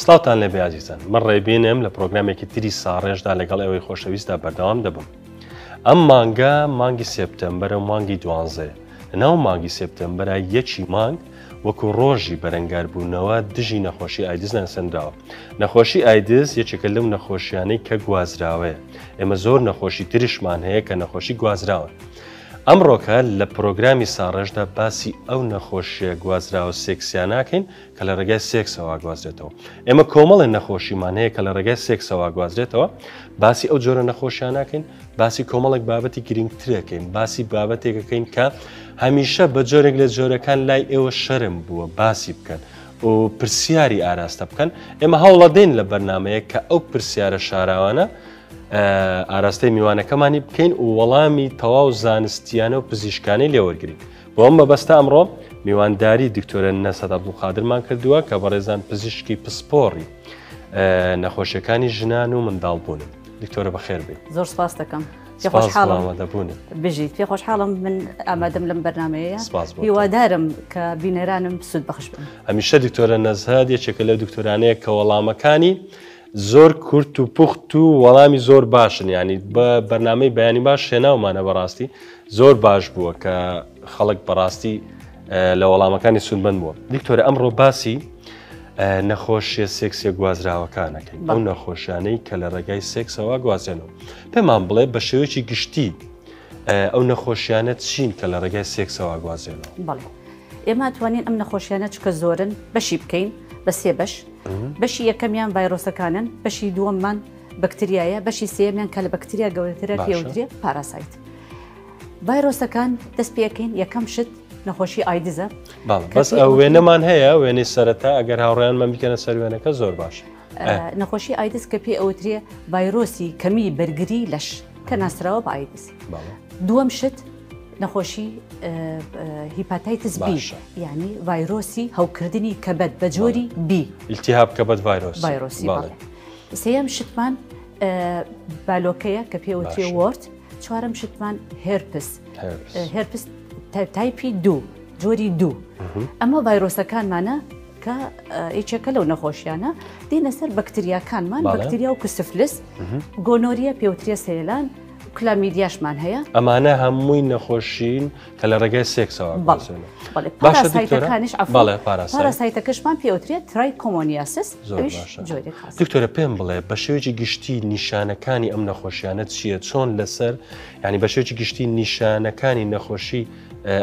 سڵاوتان لێبێ ئازیزان من ڕێبینم لە پرۆگرامێکی تری ساڕێژدا لەگەڵ ئێوەی خۆشەویستدا بەردەوام دەبم ئەم مانگە مانگی سێپتەمبەرە و مانگی دوانزەیە لەناو مانگی سێپتەمبەرە یەکی مانگ وەکو ڕۆژی بەرەنگاربوونەوە دژی نەخۆشی ئایدز ناسێنراوە. نەخۆشی ئایدز یەکێکە لەو نەخۆشیانەی کە گوازراوەیە. ئێمە زۆر نەخۆشی تریشمان هەیە کە نەخۆشی گوازراون. ئەمڕۆکە لە پرۆگرامی ساڕێژدا باسی ئەو نەخۆشیە گوازراوە سێکسیاناکەین کە لە ڕێگای سێکسەوە ئەگوازرێتەوە. ئێمە کۆمەڵێ نەخۆشیمان هەیە کە لە ڕێگای سێکسەوە ئەگوازرێتەوە، باسی ئەو جۆرە نەخۆشیاناکەین، باسی کۆمەڵێک بابەتی گرنگترەکەین، باسی بابەتێکەکەین کە هەمیشە بە جۆرێک لە جۆرەکان لای ئێوە شەرم بووە باسی بکەن و پرسیاری ئاراستە بکەن. ئێمە هەوڵەدەین لە بەرنمەیە کە ئەو پرسیارە شاراوانە ئاراستەی میوانەکەمانی بکەین و وەڵامی تەواو زانستیانە و پزیشکانەی لێوەرگین. بۆ ئەم مەبەستە ئەمڕۆ میوانداری دکتۆرە نەسەد عەبدولقادرمان کردووە کە بەڕێزان پزیشکی پسپۆڕی نەخۆشیەکانی ژنان و منداڵبوونن. دکتۆرە بەخێر بێی. زۆر سپاس دەکەم. پێخۆشحاڵم بژیت پێخۆشحاڵم من ئامادەم لەم بەرنمەیە هیوادارم کە بینەرانم سوود بەخش بن. هەمیشە دکتۆرە نەزهەت یەکێکە لەو دکتۆرانەیە کە وەڵامەکانی زۆر کورت و پوخت و وەڵامی زۆر باشن ینی بە بەرنمەی بەیانی باش شێناومانە بەڕاستی زۆر باش بووە کە خەڵک بەڕاستی لە وەڵامەکانی سوودمەند بووە دکتۆرە ئەمڕۆ باسی نەخۆشیە سێکسیە گوازراوەکانەکەین ئەو نەخۆشیانەی کە لە ڕێگای سێکسەوە گوازێنەوە پێمان بڵێ بە شێوەیەکی گشتی ئەو نەخۆشیانە چین کە لە ڕێگای سێکسەوە گوازێنەوە بەڵێ ئێمە توانین ئەم نەخۆشیانە چکە زۆرن بەشی بکەین بە سێ بەش بەشی یەکەمیان ڤایرۆسەکانن، بەشی دووەممان بەکتریایە، بەشی سێیەمیان کە لە بەکتریا گەورەترە پێوترێ parasite. ڤایرۆسەکان دەست پێکەین یەکەم شت نەخۆشی ئایدزە. بەس ئەو وێنەمان هەیە وێنەی سەرەتا ئەگەر هاوڕێیانمان بیکەنە سەر وێنەکە زۆر باش. نەخۆشی ئایدز کە پێ ئەوترێ ڤایرۆسی کەمی بەرگری لەش کە ناسراوە بە ئایدز. دووەم شت نەخۆشی hepatitis B یعنی ڤایرۆسی هەوکردنی کەبەت بە جۆری بی التهاب کەبەت ڤایرۆس ڤایرۆسی سێیەم شتمان بالۆکەیە کە پێوترێ wart چوارەم شتمان herpes herpes type ی دوو جۆری دوو ئەمە ڤایرۆسەکانمانە کە یەکێکە لەو نەخۆشیانە دێنە سەر بەکتریاکانمان بەکتریا و syphilis gonorrhea پێوترێ سەیلان کلامیدیاشمان هەیە. ئەمانە هەمووی نەخۆشین کە لە ڕێگای سێکسەوە ئەگوازرێنەوە. بەڵێ باشە دکتۆرە؟ parasite ەکانیش عەفوو بەڵێ parasite. parasite ەکەشمان پێوترێت trichomoniasis زۆر ئەویش باشە. جۆرێک خاصە. دکتۆرە پێم بڵێ بە شێوەیەکی گشتی نیشانەکانی ئەم نەخۆشیانە چییە؟ چۆن لەسەر یانی بە شێوەیەکی گشتی نیشانەکانی نەخۆشی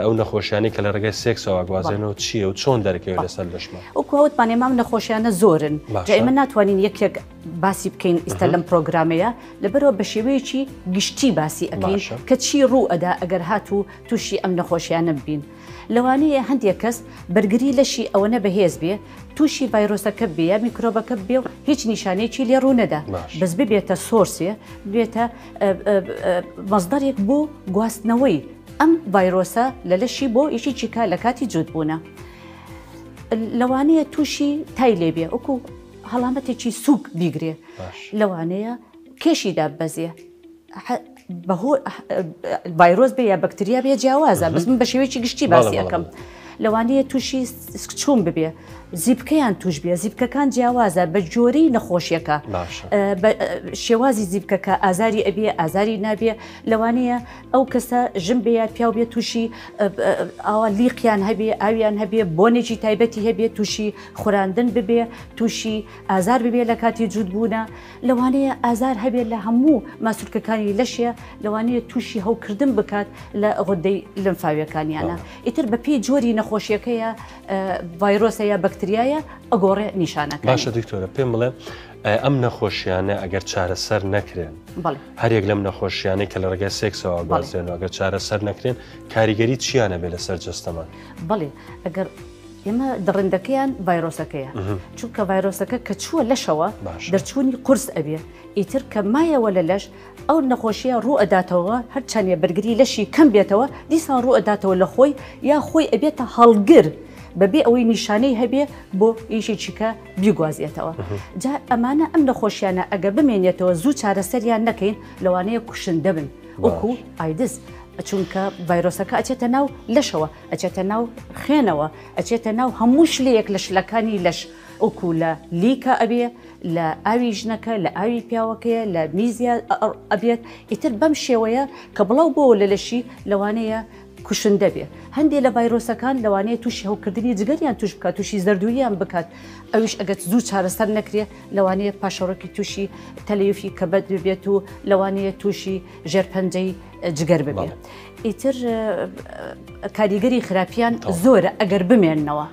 ئەو نەخۆشیانەی کە لە ڕێگای سێکسەوە ئەگوازرێنەوە چییە و چۆن دەرەکەوێت لەسەر لەشمان؟ وەکو وتمان ئێمە ئەم نەخۆشیانە زۆرن باشە. جا ئێمە ناتوانین یەک یەک باسی بکەین ئیستا لەم پرۆگرامەیە لەبەرەوە بە شێوەیەکی گشتی باسی ئەکەین کە چی ڕوو ئەدا ئەگەر هاتوو تووشی ئەم نەخۆشیانە ببین لەوانەیە هەندێک کەس بەرگری لەشی ئەوەنە بەهێز بێ تووشی ڤایرۆسەکە بێ یا میکرۆبەکە بێ و هیچ نیشانەیەکی لێ ڕوو نەدا بەس ببێتە source ێ ببێتە مەزدەرێک بۆ گواستنەوەی ئەم ڤایرۆسە لە لەشی بۆ یەکی چیکە لە کاتی جووتبوونە لەوانەیە تووشی تای لێ بێ وەکو هەڵامەتێکی سووک بیگرێ لەوانەیە کێشی داببەزێ بەهۆ ڤایرۆس بێ یا بەکتریا بێ جیاوازە بەس من بە شێوەیەکی گشتی باسی ئەەکەم لەوانەیە تووشی سکچوون ببێ زیپکەیان توش بێ زیپکەکان جیاوازە بە جۆری نەخۆشیەکە شێوازی زیپکەکە ئازاری ئەبێ ئازاری نابێ لەوانەیە ئەو کەسە ژن بێ یا پیاو بێ تووشی ئاوا لیقیان هەبێ ئاویان هەبێ بۆنێکی تایبەتی هەبێ تووشی خوراندن ببێ تووشی ئازار ببێ لە کاتی جووت بوونە لەوانەیە ئازار هەبێت لە هەموو ماسولکەکانی لەشێ لەوانەیە تووشی هەوکردن بکات لە غودەی لەمفاویەکانیانە ئیتر بە پێی جۆری نەخۆشیەکەیە ڤایرۆسە یا بەکتریایە ئەگۆڕێ نیشانەکە باشە دکتۆرە پێم بڵێ ئەم نەخۆشیانە ئەگەر چارەسەر نەکرێن هەرێک لەم نەخۆشیانەی کە لە ڕێگای سێکسەوە گوازرێنەوە ئەگەر چارەسەر نەکرێن کاریگەری چیانە بێ لەسەر جەستەمان؟ بەڵێ ئەگەر ئێمە دڕندەکەیان ڤایرۆسەکەیە چونکە ڤایرۆسەکە کە چووە لەشەوە دەرچوونی قورس ئەبێ ئیتر کە مایەوە لە لەش ئەو نەخۆشیە ڕوو ئەداتەوە هەرچەندێ بەرگری لەشی کەم بێتەوە دیسان ڕوو ئەداتەوە لە خۆی یا خۆی ئەبێتە هەڵگر بەبێ ئەوەی نیشانەی هەبێ بۆ ئیشی چیکە بیگوازێتەوە جا ئەمانە ئەم نەخۆشیانە ئەگە بمێنێتەوە زوو چارەسەریان نەکەین لەوانەیە کوشندە بن وەکو ئایدز چونکە ڤایرۆسەکە ئەچێتە ناو لەشەوە ئەچێتە ناو خوێنەوە، ئەچێتە ناو هەموو شلەیەک لە شلەکانی لەش. وەکو لە لیکا ئەبێ، لە ئاوی ژنەکە، لە ئاوی پیاوەکەیە، لە میزیا ئەبێت، ئیتر بەم شێوەیە کە بڵاو بۆوە لە لەشی لەوانەیە کوشندە بێ. هەندێ لە ڤایرۆسەکان لەوانەیە تووشی هەوکردنی جگەریان تووش بکات، تووشی زەردووییان بکات، ئەویش ئەگەر زوو چارەسەر نەکرێ لەوانەیە پاشەڕۆکی تووشی تەلەیوفی کەبەد ببێت و لەوانەیە تووشی ژێرپەنجەی جگەر ببێ. ئیتر کاریگەری خراپیان زۆرە ئەگەر بمێننەوە.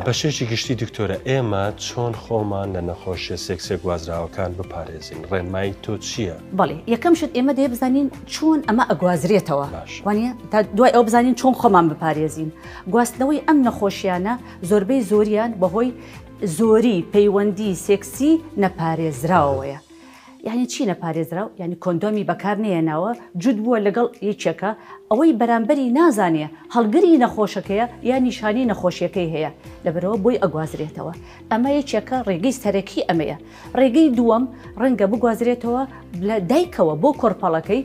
بە شێوەیەکی گشتی دکتۆرە ئێمە چۆن خۆمان لە نەخۆشیە سێکسیە گوازراوەکان بپارێزین ڕێنمایی تۆ چییە؟ بەڵێ یەکەم شت ئێمە دەیە بزانین چۆن ئەمە ئەگوازرێتەوە وانە تا دوای ئەو بزانین چۆن خۆمان بپارێزین گواستنەوەی ئەم نەخۆشیانە زۆربەی زۆریان بەهۆی زۆری پەیوەندی سێکسی نەپارێزراوەیە. یانی چی نەپارێزراو؟ یانی کۆندۆمی بەکار نەیەناوە، جوت بووە لەگەڵ یەکێکە، ئەوەی بەرامبەری نازانێ هەڵگری نەخۆشەکەیە یا نیشانەی نەخۆشیەکەی هەیە، لەبەرئەوە بۆی ئەگوازرێتەوە. ئەمە یەکێکە ڕێگەی سەرەکی ئەمەیە. ڕێگەی دووەم ڕەنگە بگوازرێتەوە لە دایکەوە بۆ کۆرپەڵەکەی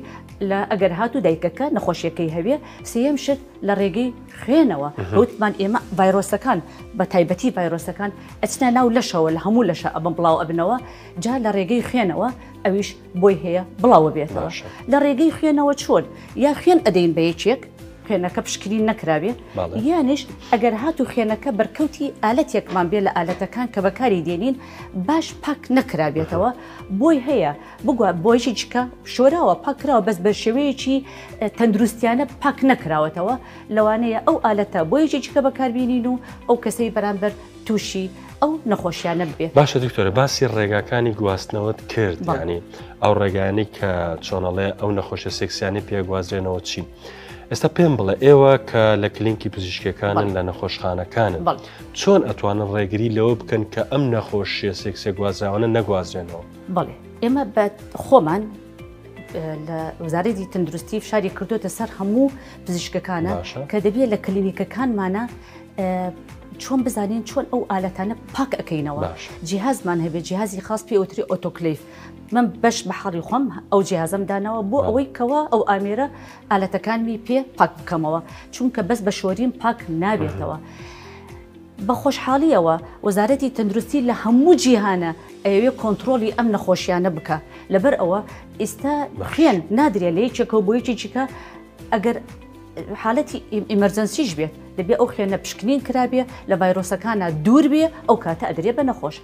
لە ئەگەر هاتوو دایکەکە نەخۆشیەکەی هەبێ. سێیەم شت لە ڕێگەی خوێنەوە، وتمان ئێمە ڤایرۆسەکان بە تایبەتی ڤایرۆسەکان ئەچنە ناو لەشەوە لە هەموو لەشە ئەبن بڵاو ئەبنەوە، جا لە ڕێگەی خوێنەوە ئەویش بۆی هەیە بڵاوە بێتەوە لە ڕێگەی خوێنەوە چۆن یا خوێن ئەدەین بە یەکێک خوێنەکە پشکنین نەکراوێ یانیش ئەگەر هاتو خوێنەکە بەرکەوتی ئالەتێکمان بێ لە ئالەتەکان کە بەکاری دێنین باش پاک نەکرابێتەوە بۆی هەیە بگووا بۆیشی چکە شۆراوە پاکراوە بەس بە شێوەیەکی تەندروستیانە پاک نەکراوەتەوە لەوانەیە ئەو ئالەتە بۆیشی چکە بەکاربیینین و ئەو کەسەی بەرامبەر تووشی ئەو نەخۆشیانە ببێت. باشە دکتۆرە باسی ڕێگاکانی گواستنەوەت کرد ینی ئەو ڕێگایانی کە چۆنەڵێ ئەو نەخۆشە سێکسیانی پێگوازرێنەوە چین ئێستا پێم بڵێ ئێوە کە لە کلینکی پزیشکەکانن لە نەخۆشخانەکانن چۆن ئەتوانن ڕێگری لەوە بکەن کە ئەم نەخۆشیە سێکسە گوازراوانە نەگوازرێنەوە؟ بەڵێ ئێمە بە خۆمان لە وەزارەتی تەندروستی فشاری کردوتە سەر هەموو پزیشکەکانە کە دەبێت لە کلینیکەکانمانە چۆن بزانین چۆن ئەو ئالەتانە پاک ئەەکەینەوە جیهازمان هەبێت جیهازی خاص پێ ئۆتری ئۆتۆکلیف من بەش بە حاڵی خۆم ئەو جیهازم داناوە بۆ ئەوەی کەوا ئەو ئامێرە ئالەتەکانمی پێ پاک بکەمەوە چونکە بەس بە شۆرین پاک نابێتەوە. بە خۆشحاڵیەوە وەزارەتی تەندروستی لە هەموو جیهانە ئەیەوێ کۆنتڕۆڵی ئەم نەخۆشیانە بکا لەبەر ئەوە ئیستا خوێن نادرێ لە یەکێکەوە بۆ یەکێکیکە ئەگەر حالەتی emergency ش بێت دەبێ ئەو خوێنە پشکنین کرابێ لە ڤایرۆسەکانە دوور بێ ئەو کاتە ئەدرێ بە نەخۆش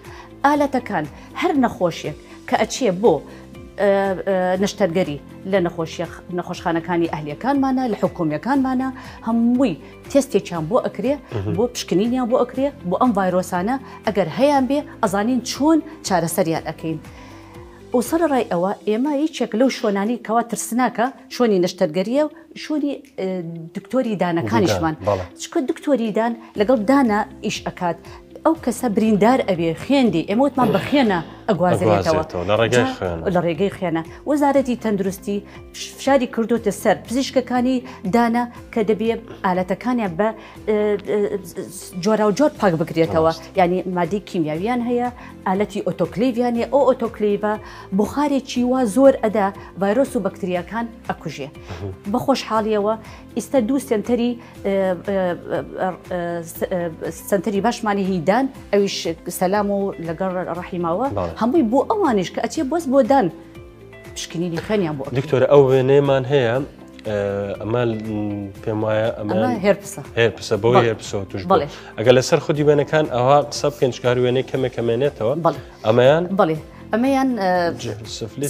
ئالەتەکان هەر نەخۆشیێک کە ئەچێ بۆ نەشتەرگەری لە نەخۆشیە نەخۆشخانەکانی ئەهلیەکانمانە لە حکومیەکانمانە هەمووی تێستێکیان بۆ ئەکرێ بۆ پشکنینیان بۆ ئەکرێ بۆ ئەم ڤایرۆسانە ئەگەر هەیان بێ ئەزانین چۆن چارەسەریان ئەکەین. و سەرەڕای ئەوە ئێمە یەکێک لەو شۆنانی کەوا ترسناکە شۆنی نەشتەرگەریە و شۆنی دکتۆری دانەکانیشمان چکە دکتۆری دان لەگەڵ دانا ئیش ئەکات ئەو کەسە بریندار ئەبێ خوێندی ئێمە وتمان بە خوێنە ئەگوازرێتەوە لە ڕێگەی خوێنە وەزارەتی تەندروستی فشاری کردوتە سەر پزیشکەکانی دانا کە دەبێ ئالەتەکانیان بە جۆراوجۆر پاک بکرێتەوە یعنی مادەی کیمیاویان هەیە ئالەتی ئۆتۆکلیڤیان هەیە ئەو ئۆتۆکلیڤە بخارێکی وا زۆر ئەدا ڤایرۆس و بەکتریاکان ئەکوژێ بە خۆشحاڵیەوە ئیستا دوو سنتەری سنتەری باشمانی هیدان ئەویش سەلام و لەگەڵ ڕەحیماوە هەمووی بۆ ئەوانیش کە ئەچێ بۆس بۆ دان پشکنینی خوێنیان بۆ دکتۆرە ئەو وێنەیەمان هەیە ئەمە پێم وایە ئەمە هێرپسە هێرپسە بۆی هێرپسەوە توش بڵێ ئەگەر لەسەر خودی وێنەکان ئەوها قسە بکەین چکار وێنەی کەمێک کەمێنێتەوە ئەمەیان بڵێ ئەمەیان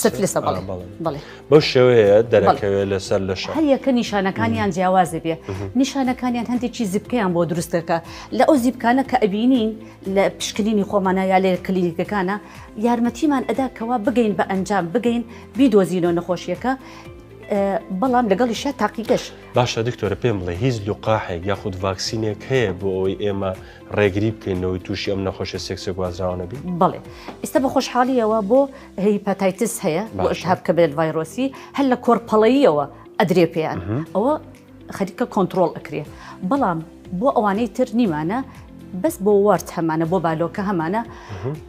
سفلسە بڵێ بەو شێوەیە دەرەکەوێت لەسەر لەش هەر یەکە نیشانەکانیان جیاوازە بێ نیشانەکانیان هەندێکی زیپکەیان بۆ دروست دەکە لە ئەو زیپکانە کە ئەبینین لە پشکنینی خۆمانە یا لە کلینیکەکانە یارمەتیمان ئەدا کەوا بگەین بە ئەنجام بگەین بیدۆزینەوە نەخۆشیەکە بەڵام لەگەڵیشا تاقیگەش. باشە دکتۆرە پێم بڵێ هیچ لوقاحێک یاخود ڤاکسینێک هەیە بۆ ئەوەی ئێمە ڕێگری بکەین لەوەی تووشی ئەم نەخۆشیە سێکسیە گوازراوانە بین؟ بەڵێ ئیستا بە خۆشحاڵیەوە بۆ هیپاتایتس هەیە بۆ التهاب کبد ڤایرۆسی هەر لە کۆرپەڵەییەوە ئەدرێ پێیان ئەوە خەریکە کۆنتڕۆڵ ئەکرێ بەڵام بۆ ئەوانەی تر نیمانە بەس بۆ wart هەمانە بۆ بالۆکە هەمانە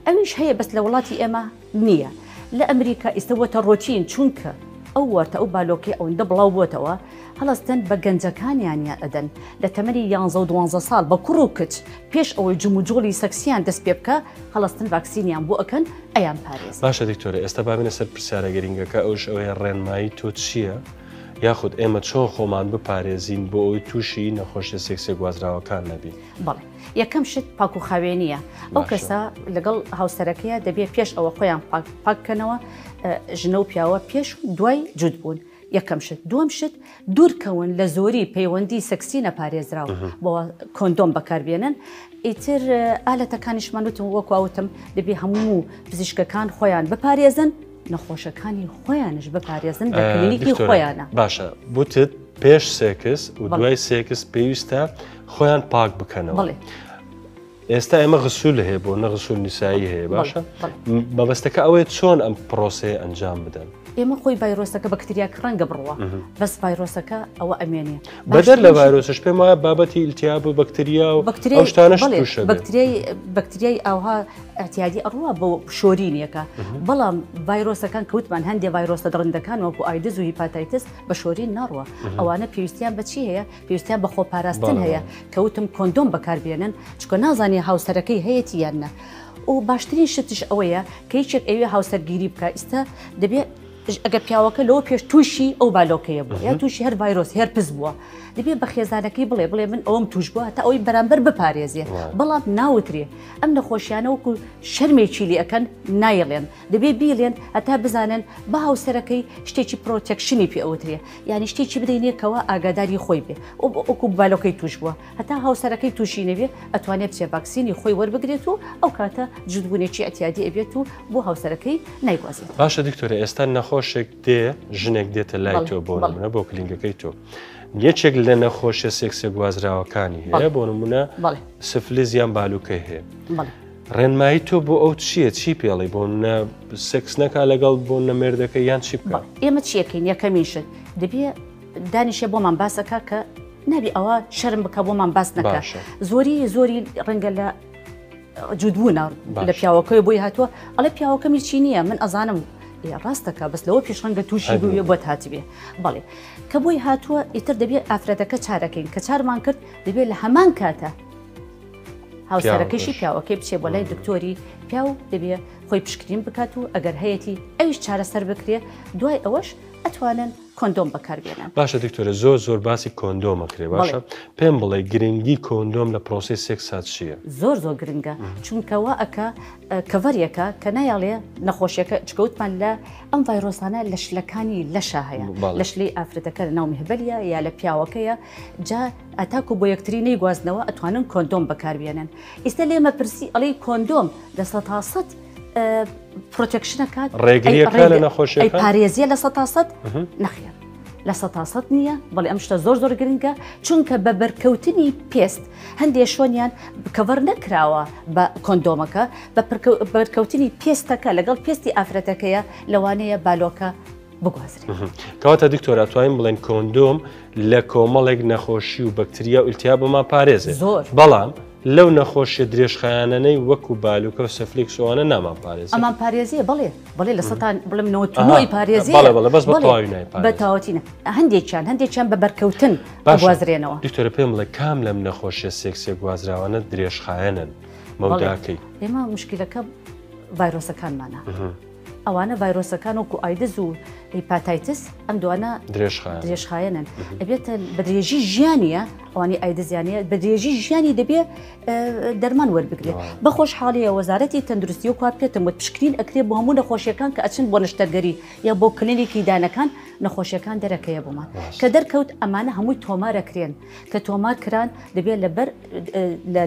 ئەویش هەیە بەس لە وڵاتی ئێمە نییە لە ئەمریکا ئیستا وەتە ڕۆتین چونکە. ئەو وەرتە ئەو بالۆکەی ئەوەندە بڵاو بۆتەوە هەڵەستن بە گەنجەکانیانیان ئەدەن لە تەمەنی یانزە و دوانزە ساڵ بە کوڕ و کچ پێش ئەوەی جموجۆڵی سەکسیان دەست پێ بکا هەڵەستن ڤاکسینیان بۆ ئەکەن ئەیان پارێزن. باشە دکتۆرە ئێستا با بێینە سەر پرسیارە گرینگەکە ئەوش ئەوەیە ڕێنمایی تۆ چییە یاخود ئێمە چۆن خۆمان بپارێزین بۆ ئەوەی تووشی نەخۆشیە سێکسیە گوازراوەکان نەبین؟ بەڵێ یەکەم شت پاک و خاوێنیە ئەو کەسە لەگەڵ هاوسەرەکەیە دەبێ پێش ئەوە خۆیان پاک بکەنەوە ژنە و پیاوە پێش و دوای جوت بوون یەکەم شت دووەم شت دوورکەون لە زۆری پەیوەندی سەکسی نەپارێزراو بۆ کۆندۆم بەکاربێنن ئیتر ئالەتەکانیشمان وتم وەکوتم دەبێ هەموو پزیشکەکان خۆیان بپارێزن نەخۆشەکانی خۆیانش بپارێزن لە کلینیکی خۆیانە. باشە وتت پێش سێکس و دوای سێکس پێویستە خۆیان پاک بکەنەوە. ئێستا ئێمە غسول هەیە بۆ نە غسول نیسایی هەیە باشە مەبەستەکە ئەوەیە چۆن ئەم پرۆسەیە ئەنجام بدەن. ئێمە خۆی ڤایرۆسەکە بەکتریاکە ڕەنگە بڕوە بەس ڤایرۆسەکە ئەوە ئەمێنێ بەدەر لە ڤایرۆسش پێم وایە بابەتی ئیلتیاب و بەکتریا و ئەو شتانەش تووشە بەکتریای ئاوها ئەعتیادی ئەڕوا بۆ شۆرینیەکە بەڵام ڤایرۆسەکان کەوتمان هەندێ ڤایرۆسە دڕندەکان وەکو ئایدز و هیپاتایتس بە شۆرین ناڕوە ئەوانە پێویستیان بە چی هەیە پێویستیان بە خۆپاراستن هەیە کەوتم کۆندۆم بەکاربێنن چکە نازانێ هاوسەرەکەی هەیەتی یان نە و باشترین شتش ئەوەیە کە یەکێک ئەوێ هاوسەرگیری بکە ئیستا دەبێ ئەگەر پیاوەکە لەوە پێش تووشی ئەو بالۆکەیە بوو یا تووشی هەر ڤایرۆس هێرپس بووە دەبێ بە خێزانەکەی بڵێ بڵێ من ئەوم توش بووە تا ئەوی بەرامبەر بپارێزێ بەڵام ناوترێ ئەم نەخۆشیانە وەکو شەرمێکی لێ ئەکەن نایڵێن دەبێ بیڵێن هەتا بزانن بە هاوسەرەکەی شتێکی protection ی پێ ئەوترێ یعنی شتێکی بدەینێ کەوا ئاگاداری خۆی بێ وەکو بالۆکەی توش بووە هەتا هاوسەرەکەی تووشی نەبێ ئەتوانێ بچێ ڤاکسینی خۆی وەربگرێت و ئەو کاتە جووتبوونێکی ئەتیادی ئەبێت و بۆ هاوسەرەکەی نایگوازێتەوە. باشە دکتۆرە ئێستا نەخۆشێک دێ ژنێک دێتە لای تۆ بۆ نمونە بۆ کلینگەکەی تۆ یەکێک لە نەخۆشیە سێکسە گوازراوەکانی هەیە بۆ نمونە سفلیز یان بالوکەی هەیە ڕێنمایی تۆ بۆ ئەو چییە چی پێڵی بۆ نە سێکس نەکا لەگەڵ بۆ نەمێردەکە یان چی بکە ئێمە چیەکەین یەکەمین شت دەبێ دانیشێ بۆمان باسەکە کە نابی ئەوە شەرم بکە بۆمان باس نەکە زۆری زۆری ڕەنگە لە جوودبوونە لە پیاوەکەی بۆی هاتووە ئەڵێ پیاوەکەمی چی نییە من ئەزانم ڕاستەکە بەس لەوە پێش ڕەنگە تووشی بووێ بۆت هاتبێ بەڵێ کە بۆی هاتووە ئیتر دەبێت ئافرەتەکە چارەکەین کە چارمان کرد دەبێت لە هەمان کاتە هاوسەرەکەشی پیاوەکەی بچێ بۆ لای دکتۆری پیاو دەبێ خۆی پشکنین بکات و ئەگەر هەیەی ئەویش چارەسەر بکرێ دوای ئەوەش ئەتوانن کۆندۆم بەکاربێنن. باشە دکتۆرە زۆر زۆر باسی کۆندۆم ئەکرێ باشە پێم بڵێ گرنگی کۆندۆم لە پرۆسەی سێکسا چییە؟ زۆر زۆر گرنگە چونکە وا ئەکا کەڤەرێکە کە نایەڵێ نەخۆشیەکە چکە وتمان لە ئەم ڤایرۆسانە لە شلەکانی لەشا هەیە لە شلەی ئافرەتەکە لە ناو مهبەلیە یا لە پیاوەکەیە جا ئەتاکو بۆ یەکتری نەیگوازنەوە ئەتوانن کۆندۆم بەکاربێنن ئیستا لێمە پرسی ئەڵێی کۆندۆم 100% protection ەکات ڕێگریەکە لە نەخۆشیەکان پارێزیە 100% نەخێر 100% نییە بەڵێ ئەم شتە زۆر زۆر گرنگە چونکە بە بەرکەوتنی پێست هەندێک شۆنیان cover نەکراوە بە کۆندۆمەکە بە بەرکەوتنی پێستەکە لەگەڵ پێستی ئافرەتەکەیە لەوانەیە بالۆکە بگوازرێت. کەواتە دکتۆر ئەتوانین بڵێن کۆندۆم لە کۆمەڵێک نەخۆشی و بەکتریا و ئیلتیابمان پارێزێ زۆر بەڵام لەو نەخۆشیە درێژخایەنانەی وەکو بالوکە و سفلیکس ئەوانە نامان پارێزێ ئەمان پارێزێ بەڵێ بەڵێ لە سەتان بڵێم 99 پارێزێ بەڵێ بەڵێ بەس بە تەواوی نایپارێزێ بە تەواوەتی نا هەندێکیان هەندێکیان بە بەرکەوتن بگوازرێنەوە. دکتۆرە پێم بڵێ کام لەم نەخۆشیە سێکسیە گوازراوانە درێژخایەنن مەوداکەی؟ ئێمە مشکلەکە ڤایرۆسەکانمانە. ئەوانە ڤایرۆسەکان وەکو ئایدز و هیپاتایتس ئەم دوانە درێژخایەنن ئەبێتە بە درێژی ژیانیە ئەوانی ئایدزیانە بە درێژی ژیانی دەبێ دەرمان وەربگرێت بە خۆشحاڵیە وەزارەتی تەندروستی و کوا پێتم وت پشکنین ئەکرێ بۆ هەموو نەخۆشیەکان کە ئەچن بۆ نەشتەرگەری یا بۆ کلینیکی دانەکان نەخۆشیەکان دەرەکەیە بۆمان کە دەرکەوت ئەمانە هەمووی تۆمارەکرێن کە تۆمار کران دەبێت لەبەر لە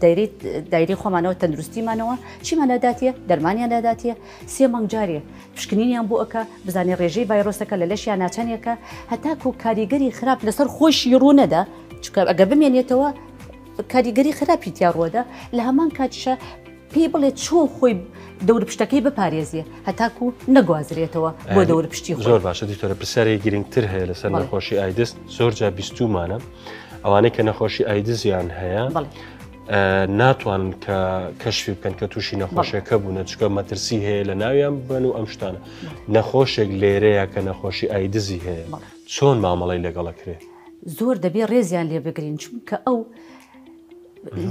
دایرەی دایرەی خۆمانەوە تەندروستیمانەوە چیمان لاداتیە دەرمانیان لاداتیە سێ مانگ جارێ پشکنینیان بۆ ئەکا بزانێ ڕێژەی ڤایرۆسەکە لە لەشیان ناچەنێکە هەتاکو کاریگەری خراپ لەسەر خۆشی ڕوو نەدا چونکە ئەگەر بمێنێتەوە کاریگەری خراپی تیا ڕووەدا لە هەمان کاتیشە پێی بڵێ چۆن خۆی دەورپشتەکەی بپارێزێ هەتاکو نەگوازرێتەوە بۆ دەورپشتی خۆی. زۆر باشە دکتۆرە پرسیارێکی گرنگتر هەیە لەسەر نەخۆشی ئایدز زۆر جار بیستوومانە ئەوانەی کە نەخۆشی ئایدزیان هەیە ناتوانن کە کەشفی بکەن کە تووشی نەخۆشیەکە بوونە چکە مەترسی هەیە لە ناویان بن و ئەم شتانە نەخۆشێک لێرەیە کە نەخۆشی ئایدزی هەیە چۆن مامەڵی لەگەڵەکرێ زۆر دەبێ ڕێزیان لێ بگرین چونکە ئەو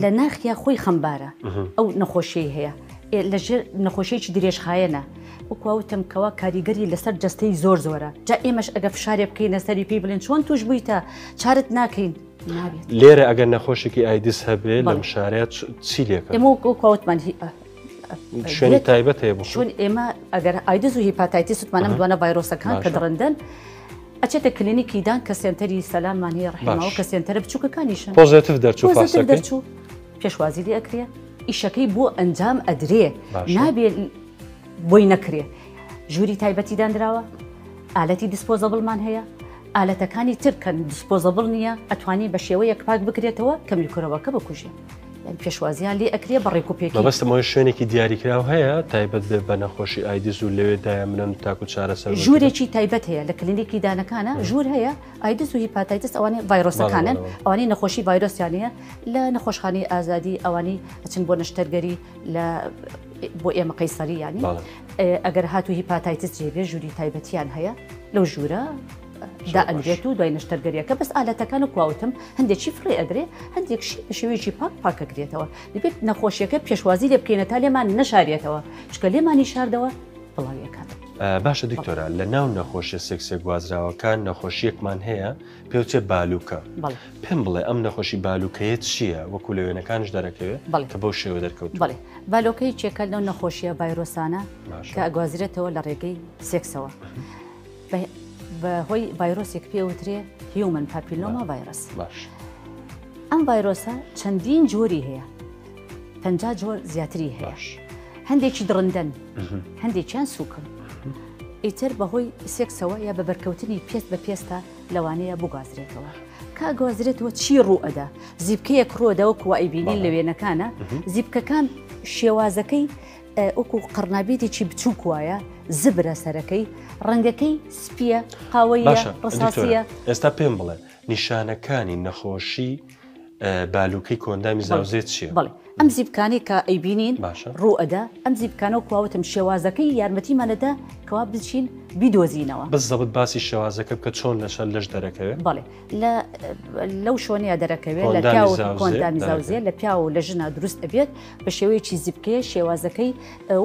لە ناخیا خۆی خەمبارە ئەو نەخۆشیی هەیە لەژێر نەخۆشیی درێژخایەنە وەکوتم کەوا کاریگەری لەسەر جستەی زۆر زۆرە جا ئێمەش ئەگە فشارێ بکەینە سەری پێی بڵێن چۆن توش بوویتە چارت ناکەین لێرە ئەگەر نەخۆشێکی ئایدس هەبێ لەم شارەیە چی لێکە ئێمە وەکوتمان شوێنی تایبەت هەیە بۆ چون ئێمە ئەگەر ئایدز و هیپاتایتیس وتمانم دوانە ڤایرۆسەکان کە دڕندەن ئەچێتە کلینیکی دان کە سێنتەری سەلاممان هەیە ڕحمەوە کە سێنتەرە بچووکەکانیشن positive دەرچوو positive دەرچوو پێشوازی لێ ئەکرێ ئیشەکەی بۆ ئەنجام ئەدرێ نابێ بۆی نەکرێ ژووری تایبەتی دانراوە ئالەتی disposable مان هەیە ئالەتەکانی تر کە disposable نییە ئەتوانی بە شێوەیەک پاک بکرێتەوە کە میکرۆبەکە بکوژێ یان پێشوازیان لێ ئەکرێ بە ڕێک و پێکی. مەبەستم ئەوەیە شوێنێکی دیاریکراو هەیە تایبەت بێ بە نەخۆشی ئایدز و لەوێ دایانبنێن تاکو چارەسەر وەرگرن؟ ژوورێکی تایبەت هەیە لە کلینیکی دانەکانە ژوور هەیە ئایدز و هیپاتایتس ئەوانەی ڤایرۆسەکانن ئەوانەی نەخۆشی ڤایرۆسیان هەیە لە نەخۆشخانەی ئازادی ئەوانەی ئەچن بۆ نەشتەرگەری لە بۆ ئێمە قەیسەری یانی ئەگەر هاتوو هیپاتایتس جێ بێ ژووری تایبەتیان هەیە لەو ژوورە دائەنرێت و دوای نەشتەرگەریەکە بەس ئالەتەکان و کواوتم هەندێکی فڕێ ئەدرێ هەندێک شی بە شێوەیەکی پاک پاکەکرێتەوە دەبێت نەخۆشیەکە پێشوازی لێ بکەینە تا لێمان نەشارێتەوە چکە لێمانی شاردەوە بڵاویەکات. باشە دکتۆرە لە ناو نەخۆشیە سێکسیە گوازراوەکان نەخۆشیەکمان هەیە پێوترێ بالوکە پێم بڵێ ئەم نەخۆشی بالوکەیە چییە وەکو لە وێنەکانش دەرەکەوێت کە بەو شێوە دەرکەوت بەڵێ بالۆکە یەکێکە لەو نەخۆشیە ڤایرۆسانە کە ئەگوازرێتەوە لە ڕێگەی سێکسەوە. بە هۆی ڤایرۆسێک پێ وترێ human papilloma virus ئەم ڤایرۆسە چەندین جۆری هەیە پ جۆر زیاتری هەیە هەندێکی دڕندەن هەندێکیان سووکن ئیتر بەهۆی سێکسەوە یا بە بەرکەوتنی پێست بە پێستە لەوانەیە بگوازرێتەوە کا گوازرێتەوە چی ڕوو ئەدا زیبکەیەک ڕۆدەوە کووە ئەیبینین لە وێنەکانە زیبکەکان شێوازەکەی وەکو قەڕنابیتێکی بچووک وایە، زبرە سەرەکەی، ڕەنگەکەی سپییە، قاوەییە، باشە دکتۆرە ڕساسییە. ئێستا پێم بڵێ نیشانەکانی نەخۆشی بالوکەی کۆئەندامی بەڵێ زاوزێ چییە؟ بەڵێ ئەم زیپکانەی کە ئەیبینین باشە. ڕوو ئەدا، ئەم زیپکانە وەکو وتم شێوازەکەی یارمەتیمان ئەدا کەوا بچین بیدۆزینەوە. بزەبت باسی شێوازەکە بکە چۆن لەسەر لەش دەرەکەوێ؟ بەڵێ لە لەو شۆنەیە دەرەکەوێت لە کۆئەندامی پیاو زاوزێ کۆئەندامی زاوزێ دەرەکەوێ. لە پیاو و لە ژنا دروست ئەبێت بە شێوەیەکی زیپکەیە شێوازەکەی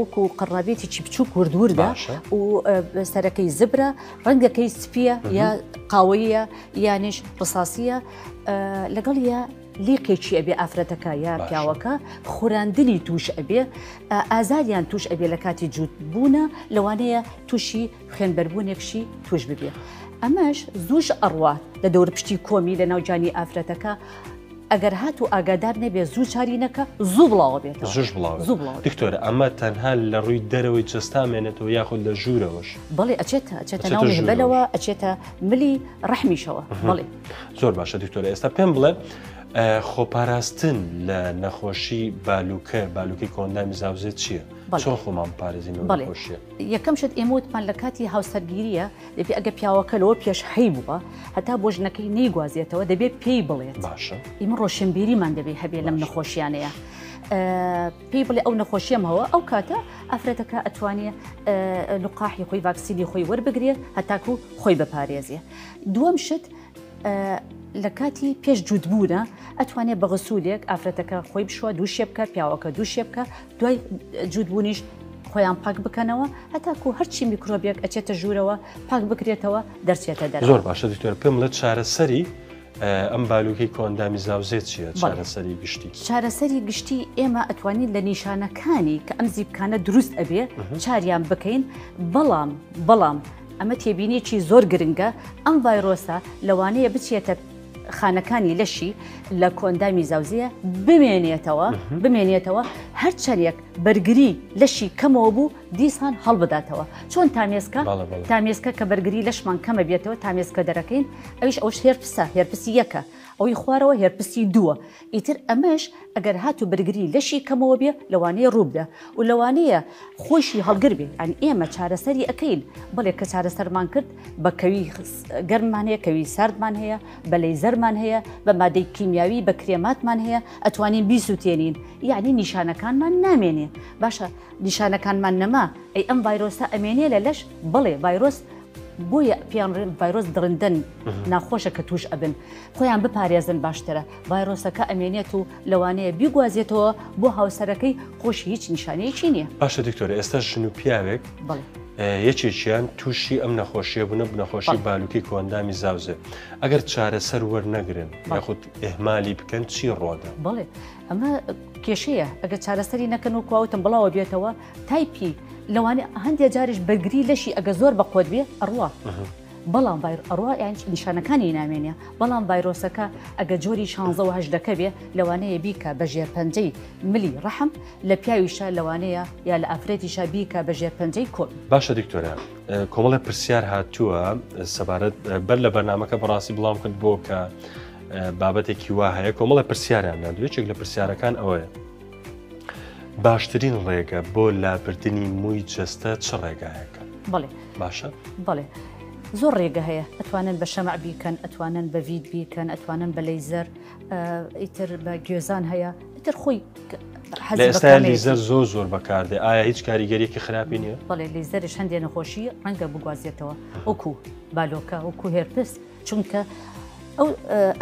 وەکو قەڕنابیتێکی بچووک ورد وردە و سەرەکەی زبرە ڕەنگەکەی سپیە یا قاوەیە یانیش ڕساسیە لەگەڵ یا لیقێکی ئەبێ ئافرەتەکە یا پیاوەکە خوراندنی توش ئەبێ ئازاریان توش ئەبێ لە کاتی جووت بوونە لەوانەیە تووشی خوێنبەربوونێکشی توش ببێ ئەمەش زووش ئەڕوات لە دەورپشتی کۆمی لە ناو جانی ئافرەتەکە ئەگەر هاتوو ئاگادار نەبێ زوو چاری نەکا زوو بڵاوە بێتەوە. زووش بڵاوە زوو بڵاوە. دکتۆرە ئەمە تەنها لە ڕووی دەرەوەی جەستە ئەمێنێتەوە یاخود لە ژوورەوەش؟ بەڵێ ئەچێتە ئەچێتە ناو مهبەلەوە ئەچێتە ملی ڕەحمیشەوە بەڵێ. زۆر باشە دکتۆرە ئێستا پێم بڵێ خۆپاراستن لە نەخۆشی بالوکە بالوکەی کۆئەندامی زاوزێ چییە؟ چۆن خۆمان بپارێزین لەو نەخۆشیە؟ یەکەم شت ئێمە وتمان لە کاتی هاوسەرگیریە دەبێ ئەگە پیاوەکە لەوە پێش هەیبووە هەتا بۆ ژنەکەی نەیگوازێتەوە دەبێت پێی بڵێت باشە ئیمە ڕۆشنبیریمان دەبێ هەبێ لەم نەخۆشیانەیە پێی بڵێ ئەو نەخۆشیەم هەوە ئەو کاتە ئافرەتەکە ئەتوانێ لقاحی خۆی ڤاکسینی خۆی وەربگرێت هەتاکو خۆی بپارێزێ دووەم شت لە کاتی پێش جووتبوونە ئەتوانێت بە غسولێک ئافرەتەکە خۆی بشوە دووشێ بکە پیاوەکە دووشێ بکە دوای جووتبوونیش خۆیان پاک بکەنەوە هەتاکو هەرچی میکرۆبێک ئەچێتە ژوورەوە پاک بکرێتەوە دەرچێتە دەرەوە. زۆر باشە دکتۆر پێم بڵێ چارەسەری ئەم بالوکەی کۆئەندامی زاوزێ چییە چارەسەری گشتی؟ چارەسەری گشتی ئێمە ئەتوانین لە نیشانەکانی کە ئەم زیپکانە دروست ئەبێ چاریان بکەین بەڵام بەڵام ئەمە تێبینیەکی زۆر گرنگە ئەم ڤایرۆسە لەوانەیە بچێتە خانەکانی لەشی لە کۆئەندامی زاوزێ بمێنێتەوە بمێنێتەوە. هەرچەندێک بەرگری لەشی کەمەوە بوو دیسان هەڵبداتەوە. چۆن تامێسکە؟ تامێسکە کە بەرگری لەشمان کەمە بێتەوە تامێسکە دەرەکەین ئەویش ئەوش هێرپسە، هێرپسی یەکە، ئەوی خوارەوە هێرپسی دووە. ئیتر ئەمەش ئەگەر هاتوو بەرگری لەشی کەمەوە بێ لەوانەیە ڕووبدا و لەوانەیە خۆیشی هەڵگر بێ. یانی ئێمە چارەسەری ئەکەین، بەڵێ کە چارەسەرمان کرد بە کەوی گەرممان هەیە، کەوی ساردمان هەیە، بە لەیزەرمان هەیە، بە مادەی کیمیاوی، بە کرێماتمان هەیە، ئەتوانین بیسوتێنین، یەعنی نیشانەکانمان نامێنێ. باشە نیشانەکانمان نەما، ئەی ئەم ڤایرۆسە ئەمێنێ لە لەش؟ بەڵێ ڤایرۆس بۆیە پێیان ڕێن ڤایرۆس دڕندەن، ناخۆشە کە توش ئەبن، خۆیان بپارێزن باشترە. ڤایرۆسەکە ئەمێنێت و لەوانەیە بیگوازێتەوە بۆ هاوسەرەکەی، خۆشی هیچ نیشانەیەکی نییە. باشە دکتۆر ئێستا ژن و پیاوێک یەکێکیان تووشی ئەم نەخۆشیە بوونە نەخۆشی بالوکەی کۆئەندامی زاوزێ ئەگەر چارەسەر وەرنەگرن یاخود ئیهمالی بکەن چی ڕۆدە؟ بەڵێ ئەمە کێشەیە ئەگەر چارەسەری نەکەن و کواوتم بڵاوە بێتەوە تایپی لەوانێ هەندێک جاریش بەرگری لەشی ئەگە زۆر بەقوت بێ ئەڕوا بەڵام ڤایرۆس ئەڕوا یان نیشانەکانی نامێنێ بەڵام ڤایرۆسەکە ئەگە جۆری شانزە و هەژدەکە بێ لەوانەیە بیکا بە ژێرپەنجەی ملی ڕەحم لە پیاویشا لەوانەیە یا لە ئافرەتیشا بیکا بە ژێرپەنجەی کۆن. باشە دکتۆرە کۆمەڵێ پرسیار هاتووە سەبارەت بەر لە بەرنامەکە بەڕاستی بڵاوم کرد بۆ کە بابەتێکی وا هەیە کۆمەڵە پرسیاریان ناردوو یەکێک لە پرسیارەکان ئەوەیە باشترین ڕێگە بۆ لابردنی مووی جەستە چ ڕێگایەکە؟ بەڵێ باشە بەڵێ زۆر ڕێگە هەیە ئەتوانن بە شەمع بیکەن ئەتوانن بە ڤید بیکەن ئەتوانن بە لەیزەر ئیتر بە گوێزان هەیە ئیتر خۆی لە ئێستا لیزەر زۆر زۆر بەکاردێ ئایا هیچ کاریگەریەکی خراپی نییە؟ بەڵێ لیزەرش هەندێ نەخۆشی ڕەنگە بگوازێتەوە وەکو بالۆکە وەکو هێرپس چونکە ئەو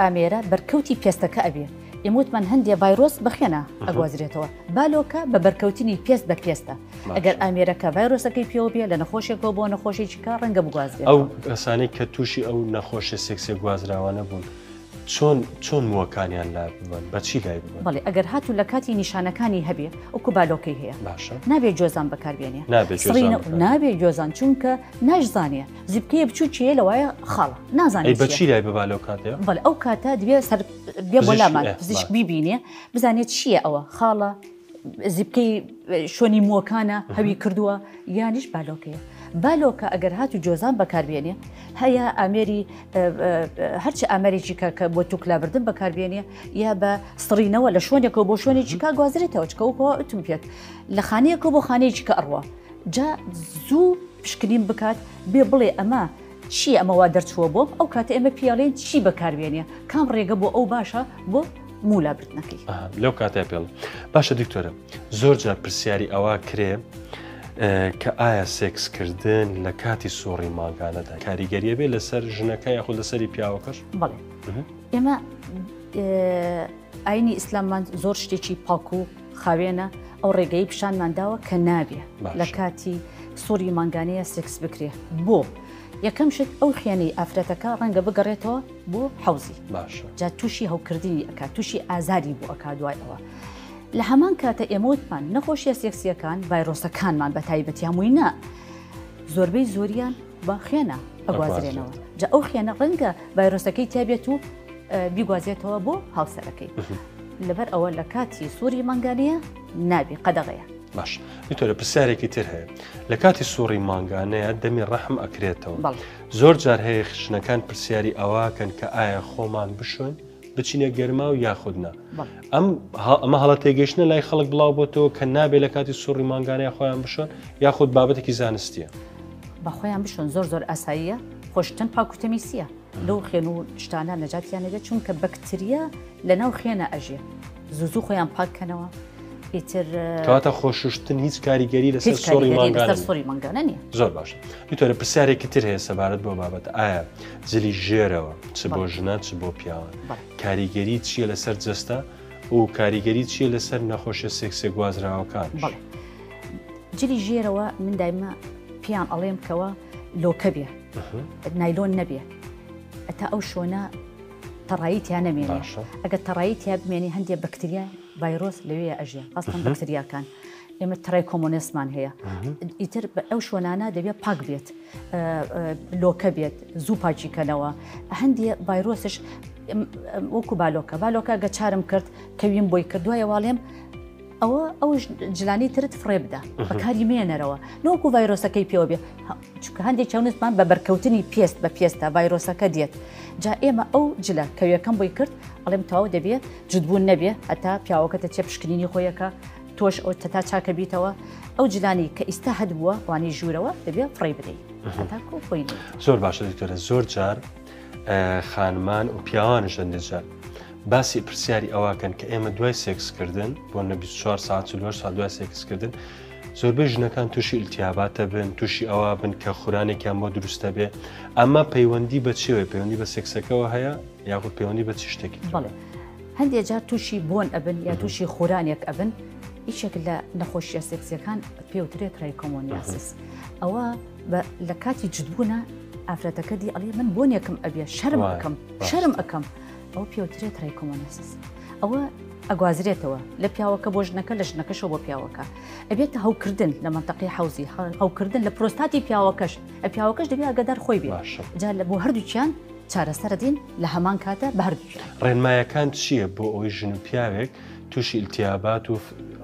ئامێرە بەرکەوتی پێستەکە ئەبێ ئێمە وتمان هەندێ ڤایرۆس بە خوێنە ئەگوازرێتەوە بالۆکە بە بەرکەوتنی پێست بە پێستە ئەگەر ئامێرەکە ڤایرۆسەکەی پێوە بێ لە نەخۆشێکەوە بۆ نەخۆشێکی کە ڕەنگە بگوازرێت ئەو کەسانەی کە تووشی ئەو نەخۆشی سێکسێ گوازراوانە بوون چۆن چۆن مووەکانیان لا ببەن بەچی لای ببەن؟ بەڵێ ئەگەر هاتوو لە کاتی نیشانەکانی هەبێ وەکو بالۆکەی هەیە باشە نابێ جۆزان بەکاربێنێ نابێ جۆزان نابێ جۆزان چونکە ناشزانێ زیپکەیە بچووکیە لەوایە خاڵە نازانێت ئەی بەچی لای ببا لەو کاتەیە؟ بەڵێ ئەو کاتە دەبێ سەر بێ بۆ لامان پزیشک بیبینێ بزانێت چییە ئەوە خاڵە زیپکەی شوێنی مووەکانە هەوی کردووە یانیش بالۆکەیە بالۆکە ئەگەر هاتو جۆزان بەکاربێنێ هەیە ئامێری هەرچی ئامێرێکی کە کە بۆ توکلابردن بەکاربێنێ یا بە سڕینەوە لە شوێنێکەوە بۆ شوێنێکی کا گوازرێتەوە چکەوە ئەتم پێت لە خانەیەکەوە بۆ خانەیەکی کە ئەڕوە جا زوو پشکنین بکات بێ بڵێ ئەمە چییە ئەمە وا دەرچووە بۆم ئەو کاتە ئێمە پێڵێن چی بەکاربێنێ کام ڕێگە بۆ ئەو باشە بۆ موو لابردنەکەی. لەو کاتە پێڵ باشە دکتۆرە زۆر جار پرسیاری ئەوە کرێ کە ئایا سێکسکردن لە کاتی سوڕی مانگانەدا کاریگەریە بێ لەسەر ژنەکە یاخود لەسەری پیاوەکەش بەڵێ ئێمە ئاینی ئیسلاممان زۆر شتێکی پاک و خاوێنە ئەو ڕێگەی پیشانمان داوە کە نابێ لە کاتی سوڕی مانگانەیە سێکس بکرێ بۆ یەکەم شت ئەو خوێنەی ئافرەتەکە ڕەنگە بگەڕێتەوە بۆ حەوزی جا تووشی هەوکردنی ئەک تووشی ئازاری بۆ ئەک دوای ئەوە لە هەمان کاتە ئێمەوتمان نەخۆشیە سێکسیەکان ڤایرۆسەکانمان بە تایبەتی هەمووی نا زۆربەی زۆریان بە خوێنە ئەگوازرێنەوە جا ئەو خوێنە ڕەنگە ڤایرۆسەکەی تیابێت و بیگوازێتەوە بۆ هاوسەرەکەی لەبەر ئەوە لە کاتی سووری مانگانەیە نابی قەدەغەیە. باش دکتۆرە پرسیارێکی تر هەیە لە کاتی سوڕی مانگانەیە دەمی ڕەحم ئەکرێتەوە زۆر جار هەیە ژنەکان پرسیاری ئەوەکەن کە ئایا خۆمان بشۆین بچینە گەرما و یاخود نا ئەم ئەمە هەڵە تێگەیشتنە لای خەڵک بڵاو بۆتەوە کە نابێت لە کاتی سوڕی مانگانەیە خۆیان بشۆن یاخود بابەتێکی زانستیە بە خۆیان بشۆن زۆر زۆر ئاساییە خۆشتن پاک و تەمیسیە لەو خوێن و شتانە نەجاتیان نەبێت چونکە بەکتریا لە ناو خوێنە ئەژێ زوو زوو خۆیان پاک کەنەوە ئیتر کەواتە خۆشوشتن هیچ کاریگەری لەسەر سوڕی مانگانە سوڕی مانگانە نییە زۆر باشە دکتۆرە پرسیارێکی تر هەیە سەبارەت بۆ بابەت ئایا جلی ژێرەوە چ بۆ ژنان چ بۆ پیاوان کاریگەری چییە لەسەر جەستە و کاریگەری چییە لەسەر نەخۆشیە سێکسێ گوازراوەکان؟ بەڵێ جلی ژێرەوە من دایمە پێیان ئەڵێم کەوە لۆکە بێ نایلۆن نەبێ ئەتا ئەو شۆنە تەڕایی تیا نەمێنێ ئەگەر تەڕایی تیا بمێنی هەندێک بەکتریا ڤایرۆس لەوێ ئەژێ خاستن بەکتریاکان ئێمە ترای کۆمۆنێسمان هەیە ئیتر ئەو شوێنانە دەبێت پاک بێت لۆکە بێت زوو پاکی کەنەوە هەندێ ڤایرۆسش وەکو بالۆکە بالۆکە گە چارم کرد کەویم بۆی کرد دوایە واڵێم. ئەوە ئەو جلانی ترت فڕێ بدە بەکاری مێنەرەوە نەوەکو ڤایرۆسەکەی پێوە بێ چونکە هەندێک چاونتمان بە بەرکەوتنی پێست بە پێستە ڤایرۆسەکە دێت جا ئێمە ئەو جلە کە یەکەم بۆی کرد ئەڵێم تەواو دەبێ جوتبوون نەبێ هەتا پیاوەکە دەچێ پشکنینی خۆیەکە تۆش ئەو تەتا چاکە بیتەوە ئەو جلانی کە ئیستا هەت بووە وانی ژوورەوە دەبێ فڕێی بدەیت هەتاکو خۆی زۆر باشە دکتۆرە زۆر جار خانمان و پیاوانش هەندێک جار باسی پرسیاری ئەوەکەن کە ئێمە دوای سێکسکردن بۆ نە 24 ساعت 48 ساعت دوای سێکسکردن زۆربەی ژنەکان تووشی ئیلتیاباتە بن تووشی ئەوە بن کە خورانێکیان بۆ دروستە بێ ئەمە پەیوەندی بە چیەوە پەیوەندی بە سێکسەکەەوە هەیە یاخود پەیوەندی بە چ شتێکی بەڵێ هەندێک جار تووشی بۆن ئەبن یا تووشی خورانێک ئەبن یەکێک لە نەخۆشیە سێکسیەکان پێوترێت trichomoniasis ئەوە لە کاتی جوتبوونە ئافرەتەکە دی ئەڵێ من بۆنێکم ئەبێ شەرم ئەکەم شەرم ئەکەم ئەوە پێوترێت trichomoniasis ئەوە ئەگوازرێتەوە لە پیاوەکە بۆ ژنەکە لە ژنەکەشەوە بۆ پیاوەکە ئەبێتە هەوکردن لە مەنتەقەی حەوزی هەوکردن لە پرۆستاتی پیاوەکەش ئە پیاوەکەش دەبێ ئاگادار خۆی بێ جا لە بۆ هەردووکیان چارەسەرە دین لە هەمان کاتە بە هەردووکیان. ڕێنمایەکان چییە بۆ ئەوەی ژن و پیاوێک تووشی ئیلتیابات و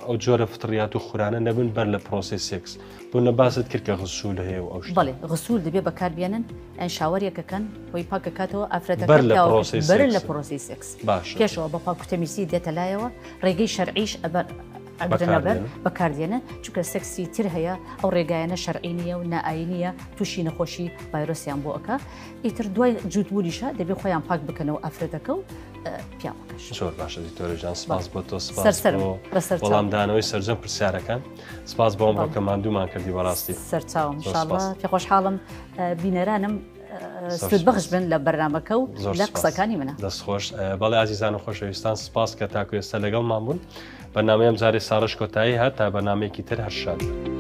ئەو جۆرە فطریات و خورانە نەبن بەر لە پرۆسەی سێکس؟ بۆ نە باست کرد کە غسول هەیە و ئەو شتە. بەڵێ غسول دەبێ بەکار بێنن یان شاوەرێک ئەکەن خۆی پاک ئەکاتەوە ئافرەتەکە بەر لە پرۆسەی بەر لە پرۆسەی سێکس باشە پێشەوە بە پاک و تەمیسی دێتە لایەوە ڕێگەی شەرعیش ئەبەر ئەگرنەبەر بەکاردێنن چونکە سێکسی تر هەیە ئەو ڕێگایانە شەرعی نییە و نائاینیە تووشی نەخۆشی ڤایرۆسیان بۆ ئەکا ئیتر دوای جووتبوونیشە دەبێ خۆیان پاک بکەنەوە ئافرەتەکە و پیاوەکەش. زۆر باشە دکتۆرە جان سپاس بۆ تۆ سپاس بۆ وەڵامدانەوەی سەرجەم پرسیارەکان سپاس بۆ ئەمڕۆ کە ماندوومان کردی بەڕاستی. سەرچاوم ئینشاڵڵا پێ خۆشحاڵم بینەرانم سوود بەخش بن لە بەرنامەکە و لە قسەکانی منە. دەست خۆش بەڵێ ئازیزان و خۆشەویستان سپاس کە تاکو ئێستا لەگەڵمان بوون بەرنامەی ئەم جارەی ساڕێژ کۆتایی هات تا بەرنامەیەکی تر هەر شاد بن.